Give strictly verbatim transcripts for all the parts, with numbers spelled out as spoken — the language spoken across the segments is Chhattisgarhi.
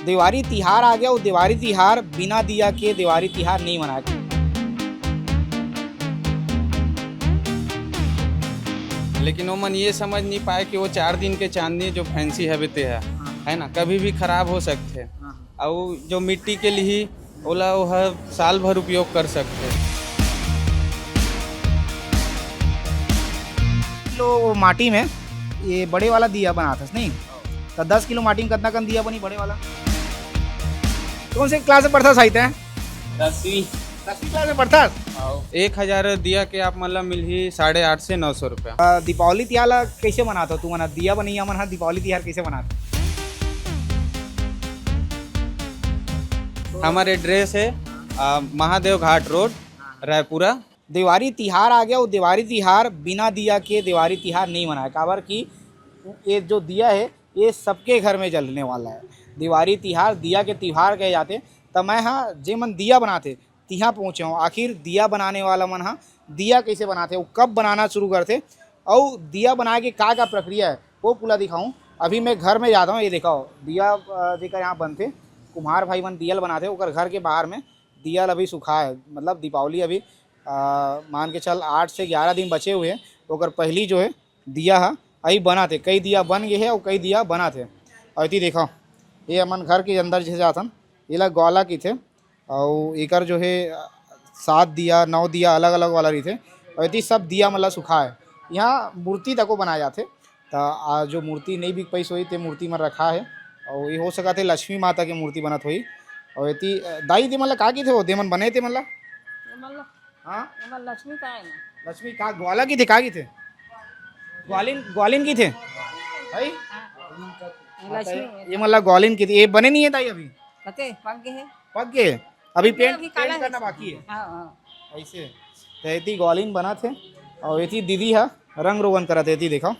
देवारी तिहार आ गया, वो देवारी तिहार बिना दिया के देवारी तिहार नहीं मनाए। लेकिन वो मन ये समझ नहीं पाए कि वो चार दिन के चांदनी जो फैंसी हवे ते है, हाँ। है ना, कभी भी खराब हो सकते हैं। हाँ। और जो मिट्टी के लिए ओला वो हर साल भर उपयोग कर सकते हैं। लो, वो माटी में ये बड़े वाला दिया बनाथस नहीं, तो दस किलो माटी में कितना कन दिया बनी बड़े वाला? कौन से क्लास में पढ़ता साहित्य है? दसवीं। दसवीं क्लास में पढ़ता? हाँ। एक हजार दिया के आप मतलब मिलही साढ़े आठ से नौ सौ रुपया। अ, दीपावली तिहार ला कैसे मनाता तू? मना दिया बनैया मन हा दीपावली तिहार कैसे मनाता? हमारे एड्रेस है, अ, महादेव घाट रोड, रायपुरा। देवारी तिहार आ गया, वो देवारी तिहार बिना दिया के देवारी तिहार नहीं मनाए, काबर कि ये जो दिया है, ये सबके घर में जलने वाला है। देवारी तिहार दिया के तिहार कहे जाते। त मैं हा जे मन दिया बनाते, तिहा पहुँचे हूँ। आखिर दिया बनाने वाला मन हा दिया कैसे बनाते, वो कब बनाना शुरू करते, और दिया बनाए के का का प्रक्रिया है, वो पूरा दिखाऊँ। अभी मैं घर में जाता हूँ। ये दिखाओ, दिया, अ, जेकर यहाँ बनते, कुम्हार भाई मन दिया ल बनाते, ओकर घर के बाहर में दिया ल अभी सुखा है, मतलब दीपावली अभी, अ, मान के चल आठ से ग्यारह दिन बचे हुए हैं, ओकर पहली जो है दिया हा अभी बनत हे, कई दिया बन गए है और कई दिया बनत हे। और इति देखो, ये हमन घर के अंदर जैसे जाथन, एला ग्वाला कहिथे। और एकर जो है, अ, सात दिया, नौ दिया अलग-अलग वाला रहिथे। और इति सब दिया मन ला सुखाए। यहाँ मूर्ति तको बनाए जाथे। त आ जो मूर्ति नई बिक पाइस होही, ते मूर्ति मन रखा है। और ये हो सकत हे लक्ष्मी माता के मूर्ति बनत होही। और एति, अ, दाई, ते मन ला का कहिथे वो? ते मन बने ते मन ला? ये मन ला, हाँ? ये मन लक्ष्मी का है ना? लक्ष्मी का ग्वाला कहिथे, का कहिथे? ग्वालिन, ग्वालिन कहिथे? है? हाँ। हाँ, लक्ष्मी त है। ये मन ला ग्वालिन कहिथे। ये बने नहीं है दाई अभी? पके, पक गए हैं। पक गए? अभी ये पेंट, अभी काला पेंट है करना इसमें। बाकी है। हाँ, हाँ। ऐसे। त एती ग्वालिन बनत हे और एती दीदी हा रंग रोगन करत हे। एती देखो,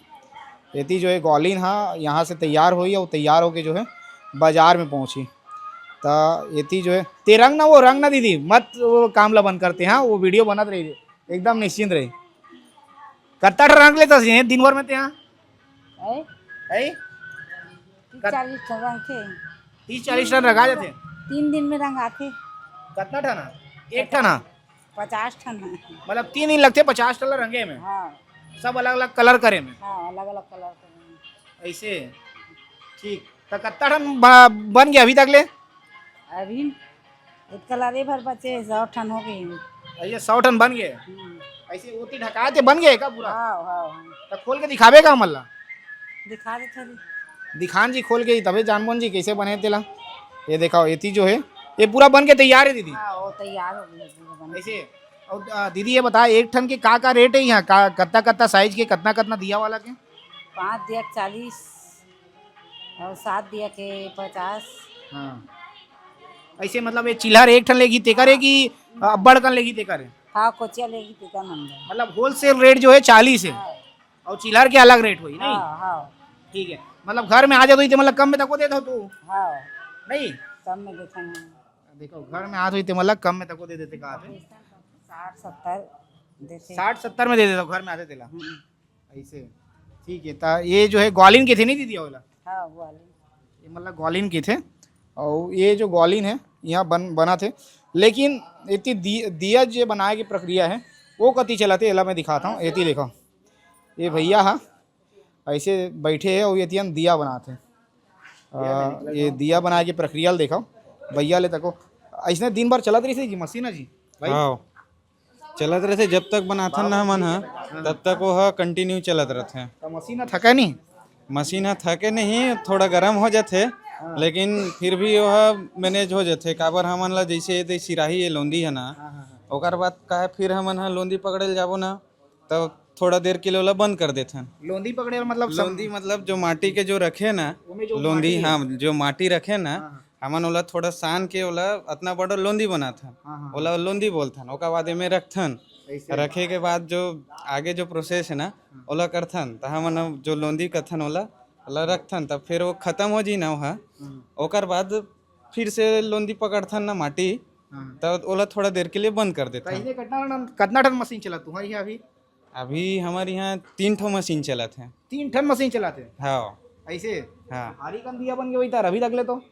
एती जो है ग्वालिन हा यहाँ से तैयार होई और तैयार होके जो है बाजार में पहुँची। त एती जो है, ते रंग ना, वो रंग ना दीदी, मत वो काम ला बंद करते, हाँ, वो वीडियो बनत रही, एकदम निश्चिंत रही। कत्ता ठन रंग लेता सी दिन भर में ते, हाँ? है? है? तीस कत- चालीस ठन रंग थे। तीस चालीस ठन रंगा जाथे? तीन दिन में रंग आथे। कतना ठन हा? एक ठन हा? पचास ठन हा। मतलब तीन दिन लगथे पचास ठन ला रंगे में? हाँ। सब अलग-अलग कलर करे में? हाँ, अलग-अलग कलर करे में। ऐसे? ठीक। त कत्ता ठन ब-, बन गया अभी तक ले? अभी एक कलरे भर बचे, सौ ठन हो गए। अइसे सौ ठन बन गए? हम्म। ऐसे ओती ढकाए ते बन गए का पूरा? हाँ, हाँ, हाँ। त खोल के दिखाबे का हमन ला? दिखा दे थोड़ी। दिखान जी खोल के, तबे जानबोन जी कैसे बने तेला। ये देखो, एती जो है, ये पूरा बन के तैयार है दीदी? हाँ, वो तैयार हो गया पूरा बन के। ऐसे? और, आ, दीदी ये बता, एक ठन के का का रेट है यहाँ? का, कत्ता कत्ता साइज के, कतना कतना दिया वाला के? पाँच दिया के चालीस और सात दिया के पचास। हाँ। ऐसे मतलब ये चिल्हर एक ठन लेगी तेकर है कि अब्बड़ कन लेगी तेकर है? हाँ, कोचिया लेगी तेकर नंबर। मतलब होलसेल रेट जो है चालीस है हाँ। और चिल्हर के अलग रेट होई, नहीं? हाँ, हाँ। ठीक है, मतलब घर में आ जात होही ते मतलब कम में तको देत हो तू? हाँ। नहीं? कम में देथन। देखो, घर में आत होही ते मतलब कम में तको दे देते का आते? साठ सत्तर देते। साठ सत्तर में दे देता घर में आते तेला। हम्म। ऐसे, ठीक है। त ये जो है ग्वालिन कहिथे नहीं दीदी ओला? हाँ, ग्वालिन। ये मतलब ग्वालिन कहिथे। और ये जो ग्वालिन है, यहाँ बन, बनत हे। लेकिन एती दि-, दिया जे बनाए के प्रक्रिया है, वो कति चलत हे, एला मैं दिखाता हूँ। एती देखो, ये भैया हा, ऐसे बैठे है और ये तियन दिया बनात हे। आ, ये दिया बनाए के प्रक्रिया ल देखो, भैया ले तको। ऐसने दिन भर चलत रहिथे जी मशीन ह जी, भाई? हाँ। चलत रहिथे, जब तक बनाथन ना हमन ह, हाँ। तब तक वो ह कंटिन्यू चलत रहिथे। त मशीन ह थके नहीं? मशीन ह थके नहीं, थोड़ा गरम हो जाथे, हाँ। लेकिन फिर भी वो ह मैनेज हो जाथे। काबर हमन ला जैसे ये दे सिराही ये लोंदी है ना, हाँ, हाँ, हाँ। ओकर बाद का है, फिर हमन ह लोंदी पकड़े ल जाबो ना, तब थोड़ा देर के लिए ओला बंद कर देथन। लोंदी पकड़े मतलब सम- लोंदी मतलब जो माटी के जो रखे ना, ओमे जो लोंदी, माटी है। हाँ, जो माटी रखे ना, हाँ, हाँ। हमन ओला थोड़ा सान के ओला अतना बड़ा लोंदी बनाथन। हाँ, हाँ, ओला हाँ। लोंदी बोलथन। ओकर बाद एमे रखथन। ऐसे। रखे के बाद जो आगे जो प्रोसेस है ना, हाँ। ओला करथन। त हमन अब जो लोंदी कथन ओला, ओला रखथन। तब फिर वो खत्म हो जी ना ओहा। हाँ। ओकर बाद फिर से लोंदी पकड़थन ना माटी, हाँ। तब ओला थोड़ा देर के लिए बंद कर त देथन। इसे कतना ठन, कतना ठन मशीन चला तुम्हारे यहाँ अभी? अभी हमर यहाँ तीन ठो मशीन चलत हे। तीन ठन मशीन चलत हे? हाँ। ऐसे? हाँ। भारी कन दिया बन के वही तर अभी तक ले तो?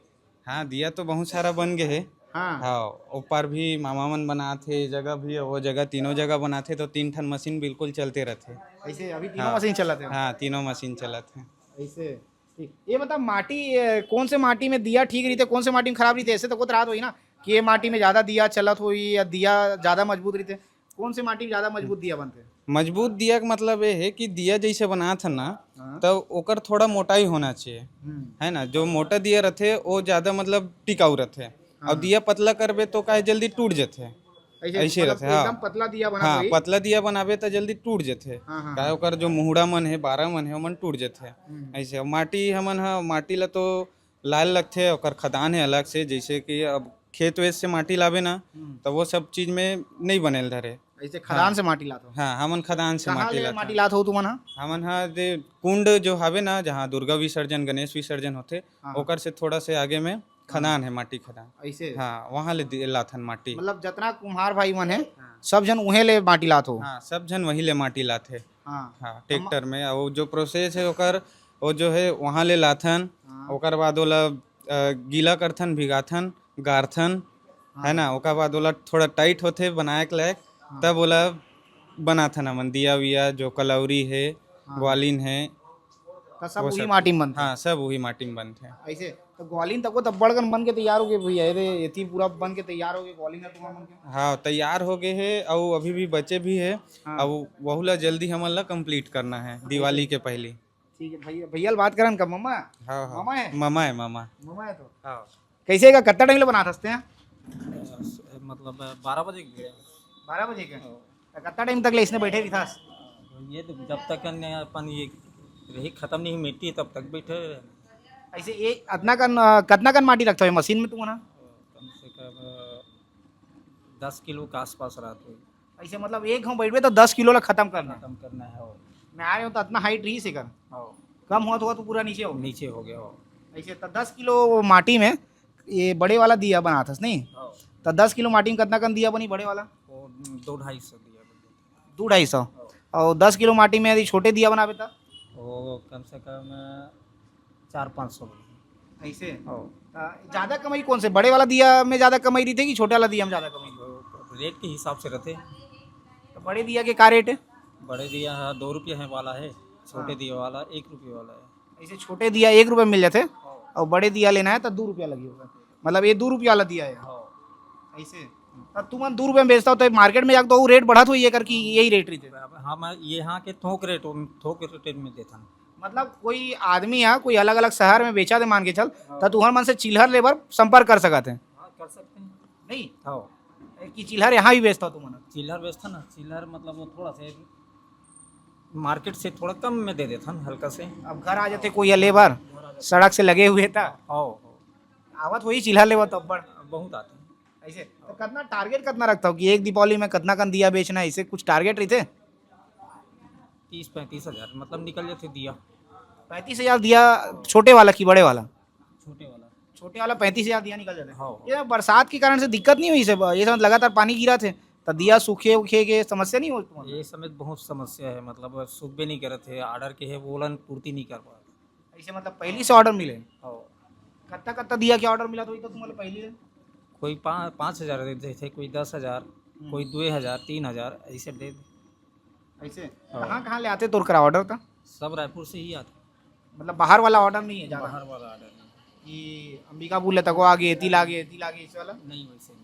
हाँ, दिया तो बहुत सारा बन गए हे। हाँ। हाँ, ऊपर भी मामा मन बनात हे, जगह भी, वो जगह, तीनों जगह बनात हे, तो तीन ठन मशीन बिल्कुल चलते रहथे। ऐसे अभी तीनों हाँ। मशीन चलत हे? हाँ, तीनों मशीन चलत हे। ऐसे, ठीक। ये बता, माटी, ए, कौन से माटी में दिया ठीक रहिथे, कौन से माटी में खराब रहिथे? ऐसे तो कोत रात होई ना कि ये माटी में ज्यादा दिया चलत होई या दिया ज्यादा मजबूत रहिथे। कौन से माटी में ज्यादा मजबूत दिया बनथे? मजबूत दिया के मतलब ये है कि दिया जैसे बनात हन ना, हाँ। तो ओकर थोड़ा मोटाई होना चाहिए, हम्म। है ना? जो मोटा दिया रहथे, वो ज्यादा, मतलब, टिकाऊ रहथे। हाँ। और दिया पतला करबे तो काहे जल्दी टूट जथे। ऐसे, ऐसे मतलब, रहथे, हाँ। एकदम पतला दिया बनाबे हाँ, वही? पतला दिया बनाबे तो जल्दी टूट जथे। हाँ, हाँ, काहे हाँ। ओकर जो मुहड़ा मन है, बारा मन है, ओमन टूट जथे। हम्म। ऐसे, अब माटी हमन ह, माटी ला तो लाए लगथे, ओकर खदान है अलग से, जैसे कि अब खेत वेत से माटी लाबे ना, हम्म। तो वो सब चीज में नहीं बनेल धरे। ऐसे खदान हाँ। से माटी लात हो? हाँ, हमन खदान से कहाँ माटी ले लात माटी हन। लात हो तुमन ह? हमन ह जे कुंड जो हवे ना, जहाँ दुर्गा विसर्जन, गणेश विसर्जन होथे, हाँ। ओकर से थोड़ा से आगे में खदान है, माटी खदान। ऐसे? हाँ, वहाँ ले दि-, लाथन माटी। मतलब, जतना कुम्हार भाई मन है, हाँ। सब झन उहे ले माटी लात हो? हाँ, सब झन वही ले माटी लात हे। हाँ। हाँ, हम ट्रैक्टर में। और जो प्रोसेस है ओकर, वो जो है, वहाँ ले लाथन, हाँ। ओकर बाद ओला, अ, गीला करथन, भिगाथन, गारथन, हाँ। है ना? ओकर बाद ओला थोड़ा टाइट होथे, बनाए के लायक, हाँ। तब ओला बनाथन हमन, दिया विया, जो कलौरी है, हाँ। ग्वालिन है, तो सब वो उही सब। माटी में बनथे? हाँ, सब उही माटी में बनथे। ऐसे, तो ग्वालिन तको तो बड़ कन बन के तैयार हो गए भैया, ये दे, एती पूरा बन के तैयार हो गए ग्वालिन है तुम्हारा मन के? हाँ, तैयार हो गए है, अउ अभी भी बचे भी है, हाँ। अब वहू ला जल्दी हमन ला complete करना है, दिवाली के पहली। ठीक है भैया, भैया ल बात करन का ममा? हाँ, हाँ। ममा है? ममा है, ममा। ममा है तो? हाँ। कैसे का, कत्ता टाइम ले बनात हसते हैं? मतलब, बारह बजे के। बारह बजे के? हाँ। तो कत्ता टाइम तक ले इसने बैठे रहिथस? ये तो जब तक न अपन ये रही खत्म नहीं मिट्टी, तब तक बैठे रहे। ऐसे ये अतना कन, अ, कतना कन माटी रखता है मशीन में तुमन? कम से कम, अ, दस किलो के आसपास रहत होही। ऐसे मतलब एक घाव बैठबे तो दस किलो ला खत्म करना है? खत्म करना है, और मैं आ रहे हूँ तो अतना height रही से कर। हाँ। कम हुआ तो, हुआ तो पूरा नीचे हो गया। नीचे हो गया, हाँ। ऐसे तो दस किलो माटी में ये बड़े वाला दिया बनात हस, नहीं? हाँ। तो दस किलो माटी में कतना कन दिया बनी बड़े वाला? वो दो ढाई सौ दिया बन जाता है। दो ढाई सौ? हाँ। और दस किलो माटी में यदि छोटे दिया बनाबे त? वो कम से कम चार पाँच सौ बनी। ऐसे? हाँ। तो ज्यादा कमाई कौन से, बड़े वाला दिया में ज्यादा कमाई रहिथे कि छोटे वाला दिया में ज्यादा कमाई? वो रेट के हिसाब से रहथे। तो बड़े दिया के का रेट है? बड़े दिया है, दो रुपया है वाला है, छोटे हाँ। दिया वाला एक रुपये वाला है। ऐसे छोटे दिया एक रुपये में मिल जाते, हाँ। और बड़े दिया लेना है तो दो रुपया लगी होगा। मतलब ये दो रुपया वाला दिया है। हाँ। ऐसे? तब तुमन दो रुपये में बेचता हो तो मार्केट में जाके तो वो रेट बढ़त होही, ये कर कि यही रेट रहिथे? अब हम यहाँ के थोक रेट, थोक रेट में देथन। मतलब कोई आदमी है, कोई अलग-अलग शहर में बेचा दे, मान के चल, हाँ। त तुहर मन से चिल्हर लेबर संपर्क कर सकत है। हाँ, कर सकते हैं। नहीं? हाँ। ए, कि चिल्हर यहाँ भी बेचता हो तुमन? चिल्हर बेचता ना, चिल्हर मतलब वो थोड़ा सा मार्केट से थोड़ा कम में दे देथन, हल्का से। अब घर आ जाते कोई या लेबर, घर आ जाते। सड़क से लगे हुए था। हाँ, हाँ। आवत होही चिल्हर लेबर तो अब्बड़। बहुत आते हैं। ऐसे? तो कितना टारगेट कितना रखता हो कि एक दीपावली में कितना कन दिया बेचना है, ऐसे कुछ टारगेट रहिथे? तीस पैंतीस हजार मतलब निकल जाते दिया। पैंतीस हजार दिया, छोटे वाला कि बड़े वाला? छोटे वाला। छोटे वाला पैंतीस हजार दिया निकल जाते। हाँ। ये बरसात के कारण से दिक्कत नहीं हुई इसे? ये सब लगातार पानी गिरा थे तो दिया सूखे उखे के समस्या नहीं हो तुम्हारे? ये समय बहुत समस्या है, मतलब सूखबे नहीं करत है, ऑर्डर के है, वो लन पूर्ति नहीं कर पा रहे। ऐसे मतलब पहली से ऑर्डर मिले? हाँ। कत्ता कत्ता दिया के ऑर्डर मिला तो, तो तुम्हारे पहली से? कोई पा-, पाँच हजार देते थे, कोई दस हजार, हम्म। कोई दो हजार, तीन हजार, ऐसे दे। ऐसे? हाँ। कहाँ कहाँ ले आते तोर करा ऑर्डर था? सब रायपुर से ही आते। मतलब बाहर वाला ऑर्डर नहीं है ज़्यादा? बाहर वाला ऑर्डर नहीं। कि अंबिकापुर ले तको आगे, एती लागे, एती लागे, इस वाला? नहीं, वैसे नहीं।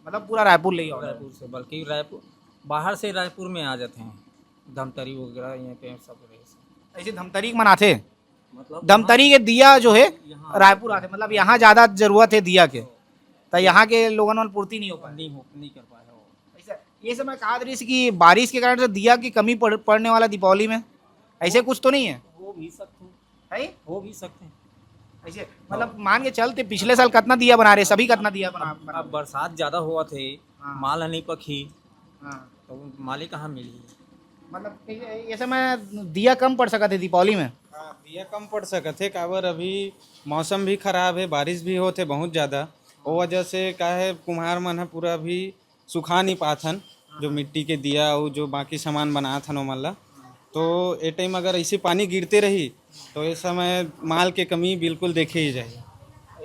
मतलब पूरा रायपुर ले ही ऑर्डर? रायपुर से, बल्कि रायपुर, बाहर से रायपुर में आ जाते हैं, धमतरी वगैरह, यहाँ पे सब रहे। ऐसे धमतरी के मनाथे? मतलब धमतरी के दिया जो है यहाँ रायपुर आथे, मतलब यहाँ ज़्यादा जरूरत है दिया के, तो यहाँ के लोगन मन पूर्ति नहीं हो पाए। नहीं हो, नहीं कर पाए हो। ऐसा, ये समय कहा रही कि बारिश के कारण से दिया की कमी पड़, पड़ने वाला दीपावली में, ऐसे कुछ तो नहीं है? हो भी सकते हैं। है? हो भी सकते हैं। ऐसे, मतलब मान के चलते पिछले साल कितना दिया बना रहे, सभी कितना दिया बना, अब, बना अब बरसात ज़्यादा हुआ थे, हाँ। माल नहीं पकी, हाँ। तो माल ही कहाँ मिली? मतलब ये, ये समय दिया कम पड़ सकत है दीपावली में? हाँ, दिया कम पड़ सकत है, काबर अभी मौसम भी खराब है, बारिश भी होत है बहुत ज़्यादा, वो वजह से का है, कुम्हार मन ह पूरा अभी सुखा नहीं पात हन, जो मिट्टी के दिया अउ जो बाकी सामान बनात हन ओमन ला। तो ए टाइम अगर ऐसे पानी गिरते रही, तो ए समय माल के कमी बिल्कुल देखे ही जाही।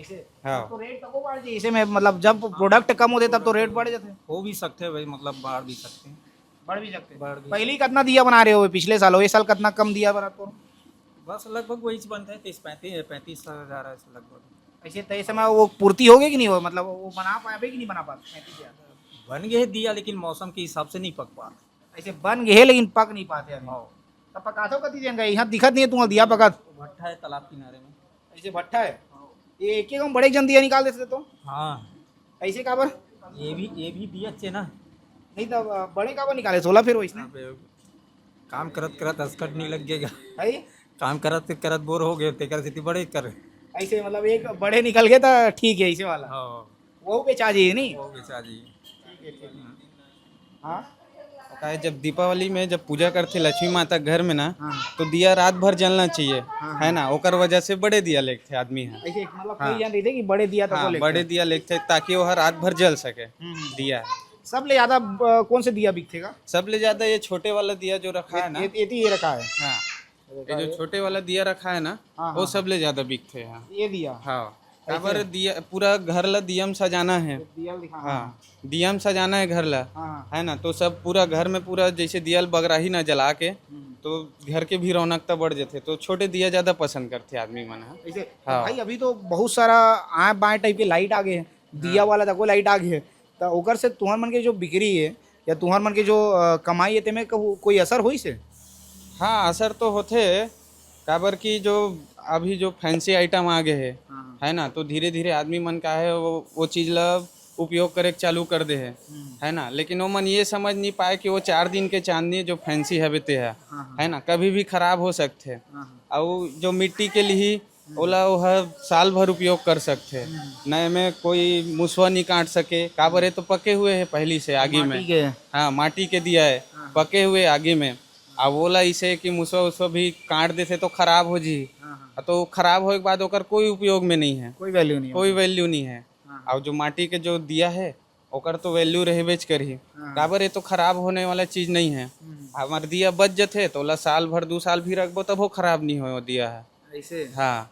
ऐसे? हाँ। तो रेट तको बढ़ जाही, इसे में मतलब जब प्रोडक्ट कम होथे तब तो रेट बढ़ जाथे। हो भी सकथे भाई, मतलब बढ़ भी सकथे। बढ़ भी सकथे। बढ़ भी पहली कतना दिया बना रहे हो पिछले साल, ये साल कतना कम दिया बना तो? बस लगभग वही बनथे, तीस पैंतीस, पैंतीस हजार ऐसे लगभग। ऐसे तो इस समय वो पूर्ति होगे कि नहीं हो, मतलब वो बना पाबे कि नहीं बना पाबे पैंतीस हजार? बन गए दिया, लेकिन मौसम के हिसाब से नहीं पक पाते। ऐसे बन गए लेकिन पक नहीं पाते अभी। हाँ। तब पकाथो कति जगह, यहाँ दिखत नहीं है तुम्हारा दिया पकत। भट्ठा है तालाब किनारे में। ऐसे भट्ठा है। हाँ। ये एक एक बड़े जन दिया निकाल देथे तो? हाँ। ऐसे काबर? ये भी, ये भी दिया चे ना। नहीं तो बड़े काबर निकाले सोला फिर वैसने? अबे, काम करत करत असकट नहीं लग गएगा। है? काम करत करत बोर हो गए, तेकर सेती बड़े कर। ऐसे मतलब एक बड़े निकल गए तो ठीक है, ऐसे वाला। हाँ। वो बेचा जी नहीं? वो बेचा जी। ठीक है, ठीक है। हाँ। काहे, जब दीपावली में जब पूजा करथे लक्ष्मी माता घर में ना, हाँ। तो दिया रात भर जलना चाहिए, हाँ, है हाँ। ना? ओकर वजह से बड़े दिया लेथे आदमी है। ऐसे मतलब हाँ। कई जन रहिथे कि बड़े दिया तको हाँ, लेथे। बड़े दिया लेथे ताकि वो रात भर जल सके। हम्म। दिया। सबले ज्यादा, अ, कौन से दिया बिकथे का? सबले ज्यादा ये छोटे वाला दिया जो रखा है ना। ये, ये, ये रखा है। हाँ। ये जो छोटे वाला दिया रखा है ना, हाँ, वो हाँ, सबले ज्यादा बिकथे। हाँ। ये दिया। हाँ। ऐसे? काबर दिया, पूरा घर ला दिया म सजाना है। दिया दिखा, हाँ। हाँ। दिया म सजाना है घर ला, हाँ, हाँ। है ना? तो सब पूरा घर में पूरा जैसे दिया ल बगराही ना जला के, हम्म। तो घर के भी रौनकता बढ़ जाथे। तो छोटे दिया ज्यादा पसंद करथे आदमी मन ह। ऐसे, हाँ। भाई, अभी तो बहुत सारा आए बाएं टाइप के लाइट आ गए हैं, दिया हाँ। वाला तको लाइट आ गए है, तो ओकर से तुहर मन के जो बिक्री है या तुहर मन के जो, अ, कमाई है, तेमे कहू कोई असर होइस है? हाँ, असर तो होथे, काबर कि जो अभी जो फैंसी आइटम आ गए है, हाँ। है ना, तो धीरे-धीरे आदमी मन का है वो, वो चीज ला उपयोग करे के चालू कर दे है, हम्म। है ना, लेकिन वो मन ये समझ नहीं पाए कि वो चार दिन के चांदनी जो फैंसी हवे ते है, हाँ, हाँ। है ना, कभी भी खराब हो सकथे। हाँ, हाँ। अउ जो मिट्टी के लिही, हम्म। ओला ओह साल भर उपयोग कर सकथे। हम्म। न एमे कोई मुसवा नहीं काट सके, काबर ये तो पके हुए है पहली से आगी माटी में। के। हाँ, माटी के दिया है, हाँ। पके हुए आगी में। अब ओला इसे कि मुसवा उसवा भी काट देथे तो खराब हो जी। हाँ, हाँ। तो खराब होए के बाद ओकर कोई उपयोग में नहीं है। कोई वैल्यू नहीं है। कोई वैल्यू नहीं है। हाँ। अब जो माटी के जो दिया है, ओकर तो वैल्यू रहबेच करही। हाँ। काबर ये तो खराब होने वाला चीज नहीं है। हम्म। हमार दिया बच जथे तो ओला साल भर, दू साल भी रखबो तब वो खराब नहीं होए वो दिया है। ऐसे? हाँ।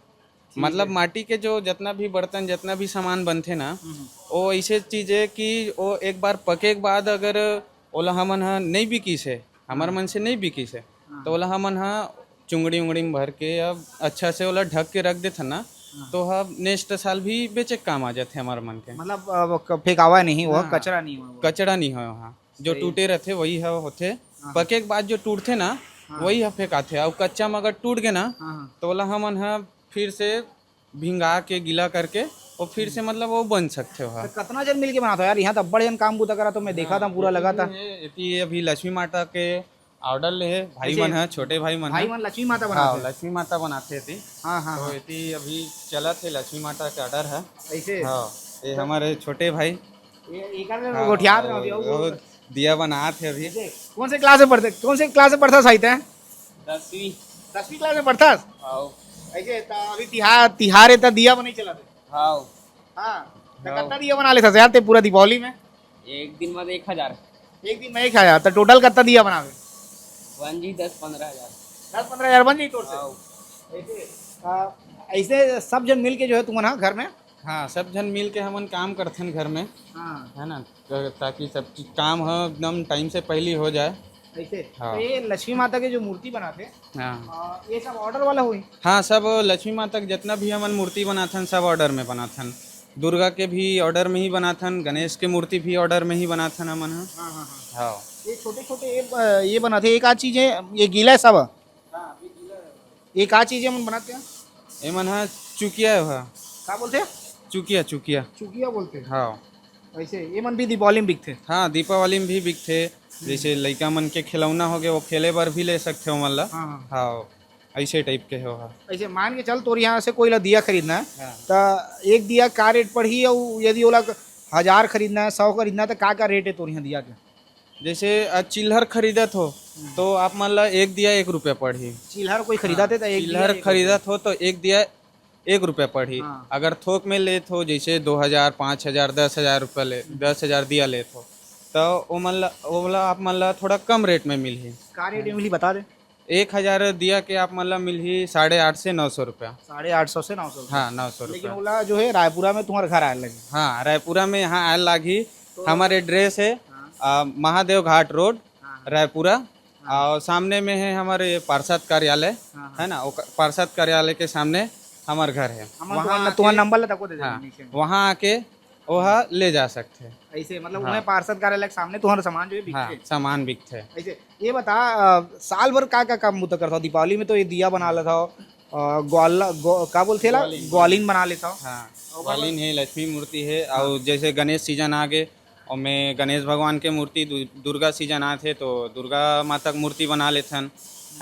ठीक मतलब है। माटी के जो जितना भी बर्तन, जितना भी सामान बनथे ना, हम्म। वो ऐसे चीज है कि वो एक बार पके के बाद अगर ओला हमन ह नहीं बिकिस है, हमर हाँ। मन से नहीं बिकिस है, हाँ। तो ओला हमन ह चुंगड़ी उंगड़ी में भर के या अच्छा से ओला ढक के रख देथन ना, हाँ। तो ह नेक्स्ट साल भी बेचे के काम आ जाथे हमर मन के। मतलब, अब क-, फेंकावा नहीं हुआ, हाँ। कचरा नहीं हुआ। कचरा नहीं होय वहाँ। जो सही। टूटे रथे वही ह होथे। हाँ। पके के बाद जो टूटथे ना, हाँ। वही ह फेंकाथे। अउ कच्चा में अगर टूट गे ना, हाँ, हाँ। तो ओला हमन ह फिर से भिंगा के गीला करके वो फिर से, हम्म। मतलब, वो बन सकथे ओहा। तो कतना जन मिलके बनाता यार? यहाँ तो अब्बड़ जन काम बूता करा, तो मैं देखा हाँ, था पूरा एती लगा था। भी है, एती अभी लक्ष्मी माता के ऑर्डर ले हे भाई ऐसे मन ह, छोटे भाई मन भाई ह। मन लक्ष्मी माता हाँ, बनाते हैं। लक्ष्मी माता बनाते थे। हाँ, हाँ, तो हाँ। एती अभी चलत हे लक्ष्मी माता के ऑर्डर है। ऐसे? हाँ, ये तो हमारे छोटे भाई। ये, ये कर रहे हो, हाँ, गोठियात रहो, वो, दिया वो वो दिया बनात हे अभी। ऐसे? कौन से क्लास में पढ़ते, कौन से क्लास में पढ़ता साहित्य है? दसवीं। दसवीं क्लास में पढ़थस? हाव। ऐसे त अभी तिहार, तिहार हे त दिया बनई चलत हे? हाव। हाँ। त हाव। कतना दिया बना लेथस यार ते पूरा दीपावली में? एक दिन में एक हजार। एक दिन में एक हजार, त टोटल कतना दिया बनावे? बन जी दस पंद्रह हजार। दस पंद्रह हजार बन जी तोर से? हाव। ऐसे, आ, ऐसे सब जन मिल के जो है तुमन ह घर में? हाँ, सब जन मिल के हमन काम करथन घर में, हाँ। है ना? त-, ताकि सब चीज, काम ह एकदम टाइम से पहली हो जाए। ऐसे? हाँ। तो ये लक्ष्मी माता के जो मूर्ति बनाथे, हाँ। आ, ये सब ऑर्डर वाला होई? हाँ, सब लक्ष्मी माता के जितना भी हमन मूर्ति बनाथन, सब ऑर्डर में बनाथन। दुर्गा के भी ऑर्डर में ही बनाथन, गणेश के मूर्ति भी ऑर्डर में ही बनाथन हमन ह। हाँ, हाँ, हाँ। हाँ। ये छोटे-छोटे ये ब-, ये बनाथे, ये का चीज है? ये गीला है सब? हाँ, ये गीला है। ये का चीज है, मन बनाते हैं? ये मन ह चुकिया है। का बोलते हैं? चुकिया, चुकिया। चुकिया बोलते हैं? हाँ। ऐसे, ये मन भी दीपावली में बिकथे? हाँ, दीपावली में भी बिकथे। जैसे लइका मन के खिलौना हो गए, वो खेले बर भी ले सकथे ओमन ला। हाँ, हाँ। हाँ, ऐसे टाइप के हो हा। ऐसे मान के चल, तोर यहाँ से कोई ला दिया खरीदना है, हाँ। त एक दिया का रेट पड़ही, अउ यदि ओला हजार खरीदना है, सौ खरीदना है, त का, का रेट है तोर यहाँ दिया के? जैसे आज चिल्हर खरीदत हो, हम्म। तो आप मन ला एक दिया एक रुपया पड़ही। चिल्हर कोई खरीदत हाँ, है, तो एक दिया चिल्हर एक रुपया। खरीदत हो, तो एक दिया एक रुपया पड़ही। हाँ। अगर थोक में लेत हो, जैसे दो हजार, पाँच हजार, दस हजार रुपया ले, हम्म। दस हजार दिया लेत हो, तो ओमन ला, ओला आप मन ला थोड़ा कम रेट में मिलही। का रेट में मिलही, बता दे। एक हजार दिया के आप मन ला मिलही साढ़े आठ से नौ सौ रुपया। साढ़े आठ सौ से नौ सौ रुपया। हाँ, नौ सौ लेकिन रुपया। ओला जो है रायपुरा में तुम्हारे घर आए लगे। हाँ, रायपुरा में यहाँ आए लागही। तो हमारे एड्रेस है हाँ। आ, महादेव घाट रोड, हाँ, हाँ। रायपुरा। हाँ। और सामने में है हमारे पार्षद कार्यालय, हाँ, हाँ। है ना, वो क-, पार्षद कार्यालय के सामने हमार घर है। हम वहाँ तुम्हारा, आके तुम्हारा नंबर ला तको दे देना हाँ, नीचे में। वहाँ आके ओहा ले जा सकथे। ऐसे मतलब हाँ। वहीं पार्षद कार्यालय के सामने तुम्हारा सामान जो है बिकथे। हाँ, सामान बिकथे। ऐसे ये बता, अ, साल भर का, का काम बुता करता हो? दीपावली में तो ये दिया बना लेता हो, अ, ग्वाला, गो-, का बोलथे ला? ग्वालिन। ग्वालिन बना लेता हो। हाँ, ओकर बाद ग्वालिन है, लक्ष्मी मूर्ति है, हाँ। और जैसे गणेश सीजन आ गए, और मैं गणेश भगवान के मूर्ति, दु-, दुर्गा सीजन आथे तो दुर्गा माता के मूर्ति बना लेथन,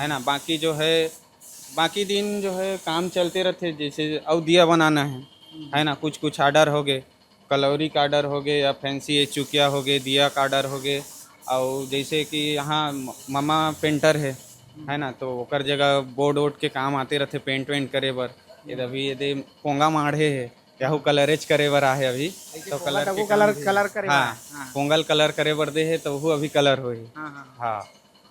है ना। बाकी जो है, बाकी दिन जो है काम चलते रहथे, जैसे अउ दिया बनाना है, हम्म। है ना, कुछ कुछ ऑर्डर हो गए, कलौरी का ऑर्डर हो गए या फैंसी चुकिया हो गए, दिया का ऑर्डर हो गए, और जैसे कि यहाँ म-, ममा पेंटर है, हम्म। है ना, तो ओकर जगह बोर्ड वोर्ड के काम आते रहथे, पेंट वेंट करे बर। ये हम्म। अभी ये दे पोंगा माढ़े है, याहू कलरेज करे बर आहे अभी, ऐसे तो पोंगल कलर तको के कलर, काम भी कलर करे हाँ, बर आहे। हाँ। पोंगल कलर करे बर दे है, तो वो अभी कलर होही। हाँ, हाँ, हाँ। हाँ,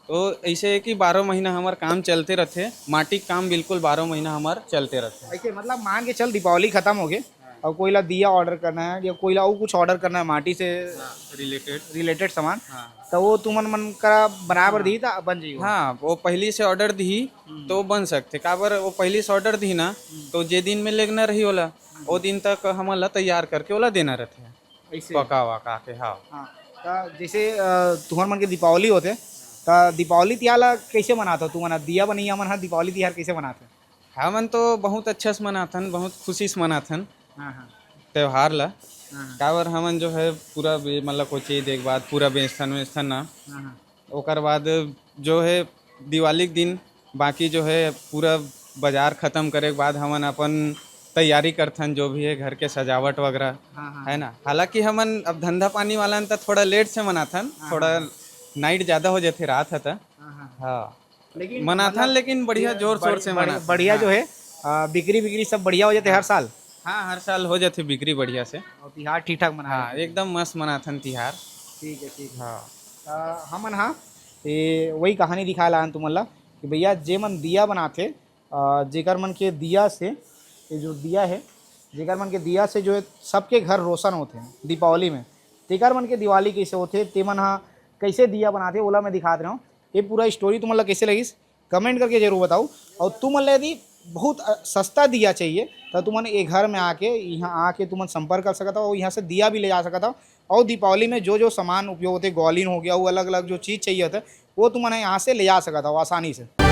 तो ऐसे है कि बारह महीना हमार काम चलते रहथे, माटी के काम बिल्कुल बारह महीना हमार चलते रहथे। ऐसे मतलब मान के चल दीपावली खत्म हो गए हाँ। और कोई ला दिया ऑर्डर करना है या कोई ला और कुछ ऑर्डर करना है माटी से हाँ, रिलेटेड। रिलेटेड सामान, हाँ। तो वो तुमन मन करा बराबर हाँ। दी था बन जाइए। हाँ, वो पहली से ऑर्डर दी हम्म। तो बन सकथे, काबर वो पहली से ऑर्डर दी ना, हम्म। तो जे दिन में लेगना रही ओला, हम्म। वो दिन तक हमन ला तैयार करके ओला देना रहथे। ऐसे? पका वका के, हाँ। हाँ, त जैसे, अ, तुहर मन के दीपावली होथे, त दीपावली तिहार ला कैसे मनात हो तुमन ह? दिया बनैया मन ह दीपावली तिहार कैसे मनात हो? हमन तो बहुत अच्छा से मनाथन, बहुत खुशी से मनाथन हाँ, हाँ। त्योहार ला। हाँ, हाँ। काबर हमन जो है पूरा बे-, मतलब कोची देख बाद पूरा बेचथन वेचथन ना। हाँ, हाँ। ओकर बाद जो है दिवाली के दिन बाकी जो है पूरा बाजार खत्म करे के बाद हमन अपन तैयारी करथन, जो भी है घर के सजावट वगैरह, हाँ, हाँ। है ना। हालांकि हमन अब धंधा पानी वाला हन त थोड़ा लेट से मनाथन, हाँ, थोड़ा हाँ। नाइट ज्यादा हो जाथे रात ह त। हाँ, हाँ। हाँ। लेकिन मनाथन, मतलब लेकिन बढ़िया ये जोर शोर बड़ी-, से बड़ी-, मनाथन। बढ़िया हाँ। जो है, आ, बिक्री, बिक्री सब बढ़िया हो जाथे हाँ। हर साल? हाँ, हर साल हो जाथे बिक्री बढ़िया से। और तिहार ठीक ठाक मनाए हाँ, जाथे? एकदम मस्त मनाथन तिहार। ठीक है, ठीक है। हाँ। आ, हमन हा, ये वही कहानी दिखाए ला आन तुमन ला कि भैया, जे मन दिया बनाथे, आ, जेकर मन के दिया से, ये जो दिया है, जेकर मन के दिया से जो है सबके घर रोशन होथे दीपावली में, तेकर मन के दिवाली कैसे होथे, ते मन हा कैसे दिया बनाथे, ओला मैं दिखात रहूँ। ये पूरा स्टोरी तुमन ला कैसे लगिस, कमेंट करके जरूर बताओ। और तुमन ला यदि बहुत, अ, सस्ता दिया चाहिए, तो तुमन ये घर में आके, यहाँ आके तुमन संपर्क कर सकत हो और यहाँ से दिया भी ले जा सकत हो। और दीपावली में जो जो सामान उपयोग होते, ग्वालिन हो गया, वो अलग-अलग जो चीज़ चाहिए होता है, वो तुमन यहाँ से ले जा सकत हो आसानी से।